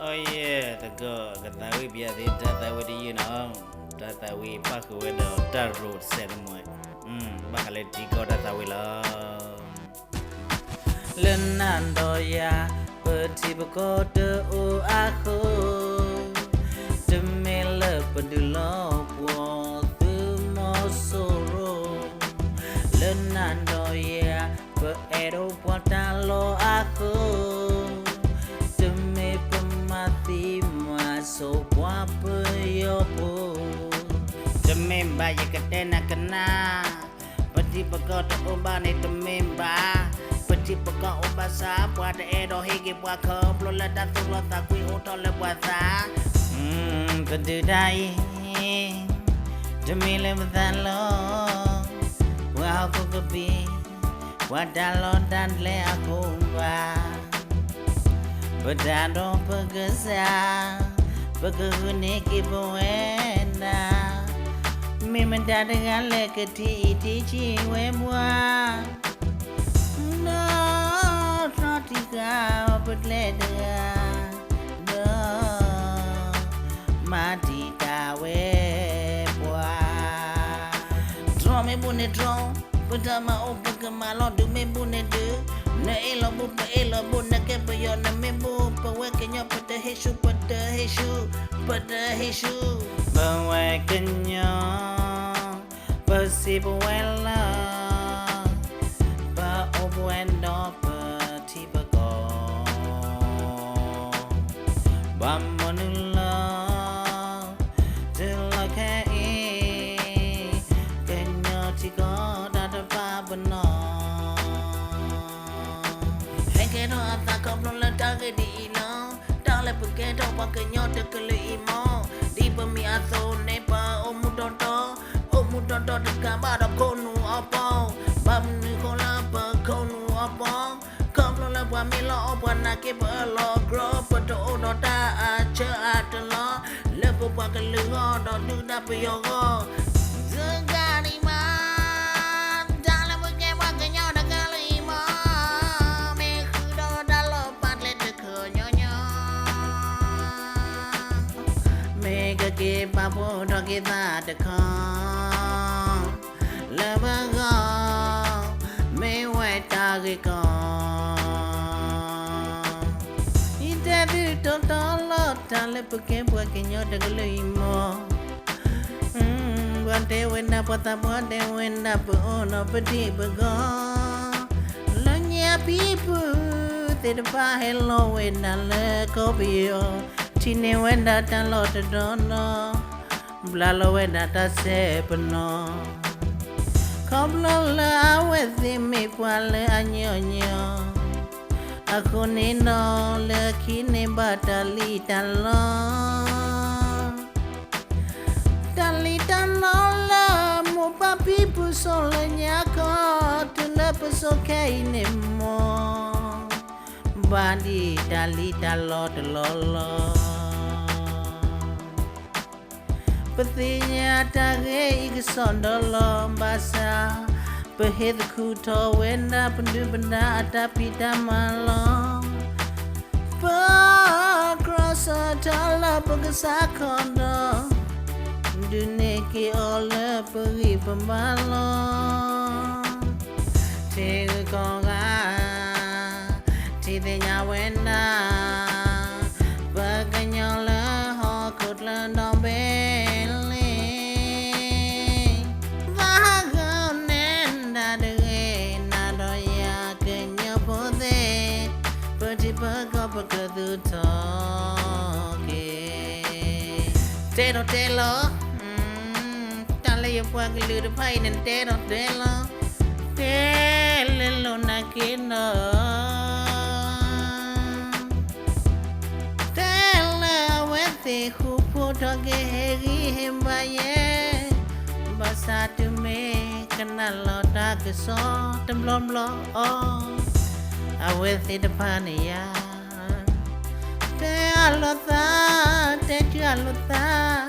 အိယဲၢ် သကိးကသးဝံၣ်ပယီၤသ့ တၢ်သးဝံၣ်တယုၢ်နီၤ, တၢ်သးဝံၣ်ပၣ်ဃုာ်ဝဲဒီးတၢ်ရိးတစဲးတမှဲ, ဘၣ်ဃးလၢထံကီၢ်တၢ်သးဝံၣ်လီၤ. လၢနၤဒီးယၤ ပထံပကီၢ်တအိၣ်အဃိ, တမ့ၢ်လၢပဒုးလီၤပှီၤသုးမီၤစိရိၤ, လၢနၤဒီးယၤ ပအဲၣ်ဒိးပှၤတၢ်လီၢ်အဃိ, တမ့ၢ်ပမၤသံမၤစိၤပှၤပယီၤဖိ, တမ့ၢ်ဘၣ်ယကတဲနၤကနၣ်, ပထံပကီၢ်တအိၣ်ဘၣ်န့ၣ်တမ့ၢ်ဘၣ်, ပထံပကီၢ်အိၣ်ဘၣ်ဆၣ် ပှၤတအဲၣ်ဒိးဟ့ၣ်က့ၤပှၤခီဖျိလၢတၢ်သူၣ်လီသးကွံအိၣ်ထီၣ်လၢပှၤသး, ပဒုးတၢ်အံၤ တမ့ၢ်လၢပသးလီ, ပှၤဟီၣ်ခိၣ်ကပံာ်, ပှၤတၢ်လီၢ်တၢ်ကျဲအဃိဘၣ်, ပတၢ်ဒီးပကစၢ်, ပကဂုာ်န့ၢ်က့ၤပဝဲဒၣ်, မ့ၢ်မတၤတဂၤလဲၣ်ကထံၣ်အံၤထံၣ်ဆံးဝဲပှၤ, ဒီးတြီထံဃာ်အီၤပကျဲတဂၤ, ဒီးမၤတံာ်တာ်ဝဲပှၤ, တြီမ့ၢ်ဘူးန့ၣ်တြီ, ပတၢ်မၤအိၣ်ပကမၤလီၤ, ဒုးမ့ၢ်ဘူးန့ၣ်ဒုး, နအ့ၣ်လိာ်ဘူးပအ့ၣ်လိာ်ဘူး, နကဲပယီၤနမ့ၢ်ဘူး, ပဝဲကညီပတဟ့ၣ်ဆူၣ် ပတဟ့ၣ်ဆူၣ်, ပတဟ့ၣ်ဆူၣ်, ပဝဲကညီ ပစံးပဝဲလၢ ပအိၣ်ပဝဲဒီးပထံပကီၢ်, ဘၣ်မနုၤလၢ တုၤလီၤခဲအံၤ ကညီထံကီၢ်တၢ်တပာ်ပနီၣ် ဟဲကဲထီၣ်အသးခီဖျိလၢတၢ်ဂ့ၢ်ဒ်အံၤလီၤ. တၢ်လၢပကဲထီၣ်ပှၤကညီတကလုာ်အံၤမီၢ်, ဒ်ပမ့ၢ်အသိးန့ၣ် ပအိၣ်မူတီတီ, အိၣ်မူတီတီတကးဘၣ်ဒီးခိၣ်နူာ်အီၤပီၤ, ဘၣ်မနုၤဃိလၢပခိၣ်နူာ်အီၤပီၤ, ခီဖျိလၢပှၤမ့ၢ်လီၤအီၣ်ပှၤနာ်က့ ပအၢၣ်လီၤအီကြၢး, ပတအိၣ်ဒီးတၢ်အဆၢအတလီၢ်, လၢပပှၤကလုာ်ဂီၢ်ဒီးဒုၣ်ဒါပယီၤဂီၢ်, စကၤဒံးမး, တၢ်လၢပကဲပှၤကညီတကလုာ်အံၤမီၢ်, မ့ၢ်ဃုာ်ဒီးတၢ်လီၢ်ပာ်ကျဲတခီညီညီ, မ့ၢ်ကက့ၤပာ်ဖှိၣ်ထီၣ်က့ၤသးတခီ, လၢပဂီၢ်, မ့ၢ်ဝဲတၢ်ဂ့ၢ်ကီ, ယတဲသုတီတီလီၤ တၢ်လၢပကဲပှၤကညီတကလုာ်အံၤမီၢ်, ပှၤတဲဝဲဒၣ် ပှၤသးပှၢ်တဲဝဲဒၣ် ပအိၣ်ဒီးပထံပကီၢ်, လၢညါပံၤပူၤသ့ၣ်တဖၣ်ဟဲလီၤဝဲဒၣ်လၢကီၢ်ပယီၤ, ထံၣ်န့ၢ်ဝဲဒၣ်တၢ်လီၢ်တတီၤနီၤ, ဘျါလီၤဝဲဒၣ်တၢ်စဲးပနီၣ်, ခီဖျိလၢအဝဲသ့ၣ်မ့ၢ်ပှၤလၢအညီညီ, အဃိန့ၣ်ဒီးလၢခံန့ၣ်ဘၣ်တၢ်လံၣ်တၢ်လီ တၢ်လံၣ်တၢ်လီလၢမိၢ်ပၢ်ဖံဖုစိၤလၢညါခီ, တုၤလၢပစိၤခဲအံၤန့ၣ်မီၢ်, ဘၣ်ဒံးတၢ်လံၣ်တၢ်လီတလီလီ ပသ့ၣ်ညါတၢ်ဂ့ၢ်အံၤကစီၣ်ဒီးလီၤဘၣ်ဆၣ်, ပဟ့ၣ်သခူထီၣ်ဝဲဒၣ်ပဒုၣ်ပဒါအတၢ်ဖံးတၢ်မၤလီၤ. ပကြၢးစၢထီၣ်လၢပကစၢ်ခီဒီး, ဒုးန့ၢ်က့ၤအီၤလၢပဂံၢ်ပဘါလီၤ. ထံဂုၤကီၢ်ဂၤ ထံၣ်သ့ၣ်ညါဝဲဒၣ်, ပကညီလၢဟီၣ်ခိၣ်ချၢဒီဘ့ၣ်လံ, သးဟးဂီၤနဲဒၣ်တဂ့ၤ, နၤဒီးယၤကညီဖိသ့ၣ်, ပထံပကီၢ်ပကသူၣ်ထီၣ်က့ၤ, တဲထီၣ်တဲလီၤ တၢ်လၢယပှၤကလုာ်တဖၣ်အံၤန့ၣ် တဲထီၣ်တဲလီၤ, တဲလၢလိၣ်နာ်က့ဒီး, တဲလၢအဝဲသ့ၣ်ဃူဖိးထီၣ်က့ၤဟ့ၣ်ဂံၢ်ဟ့ၣ်ဘါယဲ, ဘၣ်ဆၣ်တုၤမ့ၢ်ကနၣ်လီၤတၢ်ကစီၣ်တဘျီဘျီအီၤ, အဝဲသ့ၣ်တဖၣ်န့ၣ်ယၤ တဲအလိာ်သး, တဲတုၤအလိာ်သး,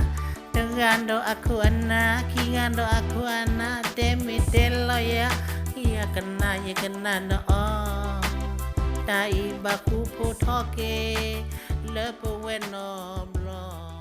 တဂၤဒီးအခိၣ်အနၢ်, ခံဂၤဒီးအခိၣ်အနၢ်, တဲမ့ၢ်တဲလီၤယၤ, ယကနၣ်ယကနၣ်ဒီးအီၤ, တၢ်အံၤဘၣ်ဃူဖိးထီၣ်က့ၤ, လၢပဝဲနီတဘျီ